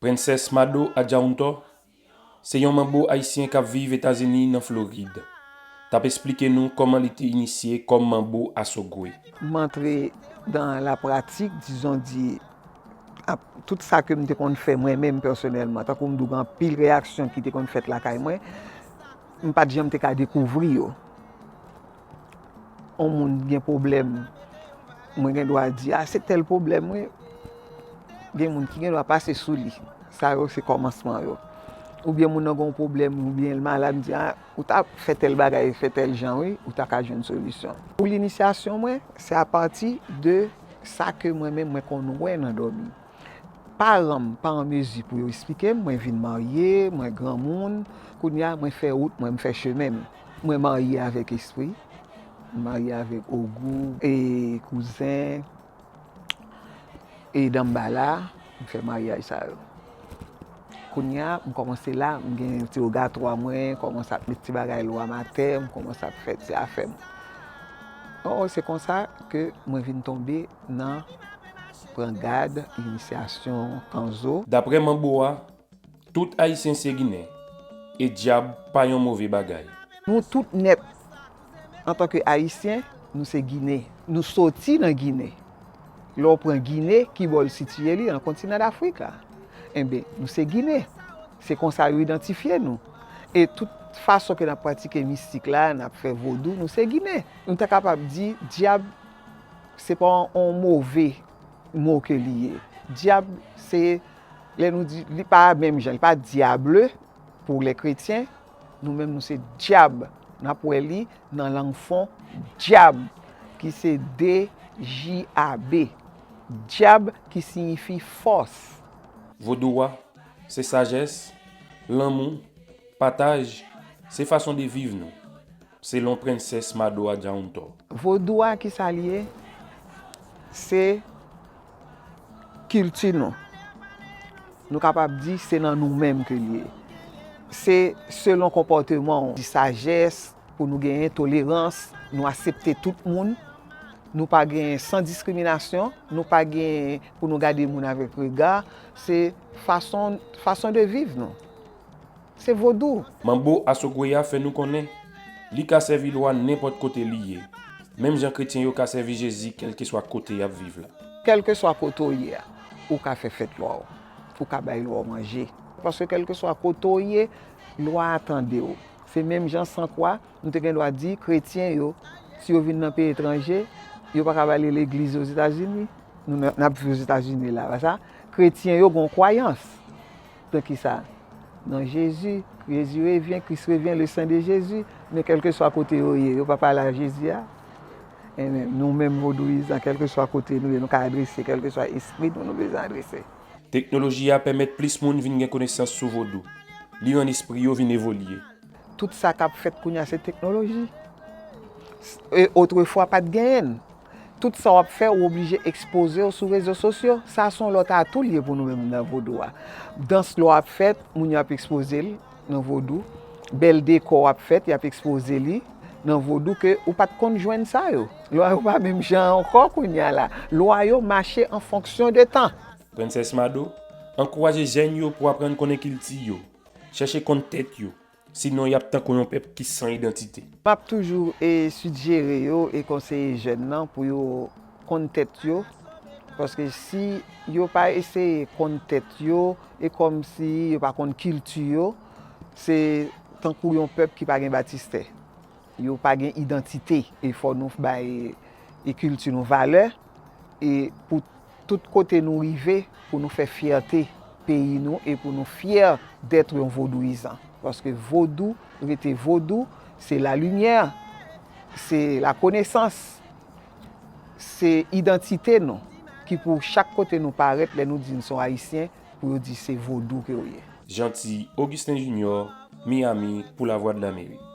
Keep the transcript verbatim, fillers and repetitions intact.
Prensès Mado Adjaountor se yon manbo ayisyen k ap viv Etazini nan Florid. T ap esplike nou kòman li te inisye kòm manbo Asogwe. M antre dan la pratik, dizon di, ap, tout sa ke m te konn fè mwen menm pèsonèlman, tankou m di w, gen anpil reyaksyon ki te konn fèt lakay mwen, m pa t janm te ka dekouvri yo. On moun gen pwoblèm, mwen gen dwa di, a, se tèl pwoblèm, wi. Gen moun ki gen dwa pase sou li. Sa yo, se kòmansman yo. Oubyen moun nan gen yon pwoblèm, oubyen l malad, m di, a, ou ta fè tèl bagay, fè tèl jan, wi, ou ta ka jwenn solisyon. Pou linisyasyon mwen, se apati de sa ke mwen menm mwen konn wè nan dòmi. Paran m pa an mezi pou yo esplike m, mwen vin marye, mwen granmoun, kounye a mwen fè wout mwen, m fè chemen m. Mwen marye avèk espri, m marye avèk ogou, e kouzen, e danmbala, m fè maryaj sa yo. Kounye a, m kòmanse la, m gen ti wogatwa mwen, kòmanse ap met ti bagay lwa m atè, m kòmanse ap fè ti afè m. Oh, se konsa ke mwen vin tonbe nan pran gad, inisyasyon, kanzo. Daprè manbo a, tout Ayisyen se Ginen, e dyab pa yon move bagay. Nou tout nèt, antanke Ayisyen, nou se Ginen. Nou soti nan Ginen. Lè w pran Ginen, ki bò l sitiye li? Nan kontinan Dafrik la. Enben, nou se Ginen. Se konsa yo idantifye nou. E tout fason ke n ap pratike mistik la, n ap fè vodou, nou se Ginen. Nou ta kapab di, dyab, se pa yon move mo ke li ye. Dyab, se, lè nou di, li pa menm jan, li pa diable pou lè kretyen, nou menm nou se dyab. N ap wè li nan lang fon, dyab, ki se D J A B. Dyab ki siyifi fòs. Vodou a, se sajès, lanmou, pataj, se fason de viv nou, selon Prensès Mado Adjaountor. Vodou a, ki sa l ye? Se kilti nou. Nou kapab di se nan nou menm ke l ye. Se selon konpòteman w, sajès, pou nou genyen tolerans, nou aksepte tout moun, nou pa genyen san diskriminasyon, nou pa genyen pou nou gade moun avèk rega, se fason, fason de viv nou. Se vodou. Manbo Asogwe a fè nou konnen li ka sèvi lwa nenpòt kote li ye, menm jan kretyen yo ka sèvi Jezi kèlkeswa kote y ap viv la. Kèlkeswa kote w ye a, ou ka fè fèt lwa w, ou ka bay lwa w manje. Paske kèlkeswa kote w ye, lwa a tande w. Se menm jan san kwa, nou te gen dwa di, kretyen yo, si yo vin nan peyi etranje, yo pa ka ale legliz Ozetazini. Nou, n ap viv Ozetazini la, pa sa? Kretyen yo gen yon kwayans. Nan kisa? Nan Jezi. Jezi revyen, Kris revyen, le sang de Jésus. Men kèlkeswa kote yo ye, yo pa pale a Jezi a. Enben, nou menm vodouyizan, kèlkeswa kote nou ye, nou ka adrese kèlkeswa espri nou, nou bezwen adrese. Teknoloji a pèmèt plis moun vin gen konesans sou vodou. Li rann espri yo vin evolye. Tout sa k ap fèt kounye a se teknoloji. E otrefwa pa t genyen l. Tout sa w ap fè, ou oblije ekspoze w sou rezo sosyo. Sa se yon lòt atou l ye pou nou menm nan vodou a. Dans lè w ap fèt, moun yo ap ekspoze l nan vodou. Bèl dekò w ap fèt, y ap ekspoze li nan vodou ke ou pa t konn jwenn sa yo. Lwa yo pa menm jan ankò kounye a la. Lwa yo mache an fonksyon de tan. Prensès Mado ankouraje jèn yo pou aprann konnen kilti yo, chèche konn tèt yo, sinon y ap tankou yon pèp ki san idantite. M ap toujou, e, sijere yo e konseye jèn nan pou yo konn tèt yo, paske si yo pa eseye konn tèt yo, e kòmsi yo pa konn kilti yo, se tankou yon pèp ki pa gen batistè. Yo pa gen idantite. E fò nou bay, e, kilti nou valè, e pou tout kote nou rive, pou nou fè fyète peyi nou e pou nou fyè d'être yon vodouyizan. Paske vodou rete vodou, se la limyè, se la konesans, se idantite nou, ki pou chak kote nou parèt, lè nou di n se yon ayisyen, pou yo di se vodou ke w ye. Jeanty Augustin Junior, Miami, pou Lavwadlamerik.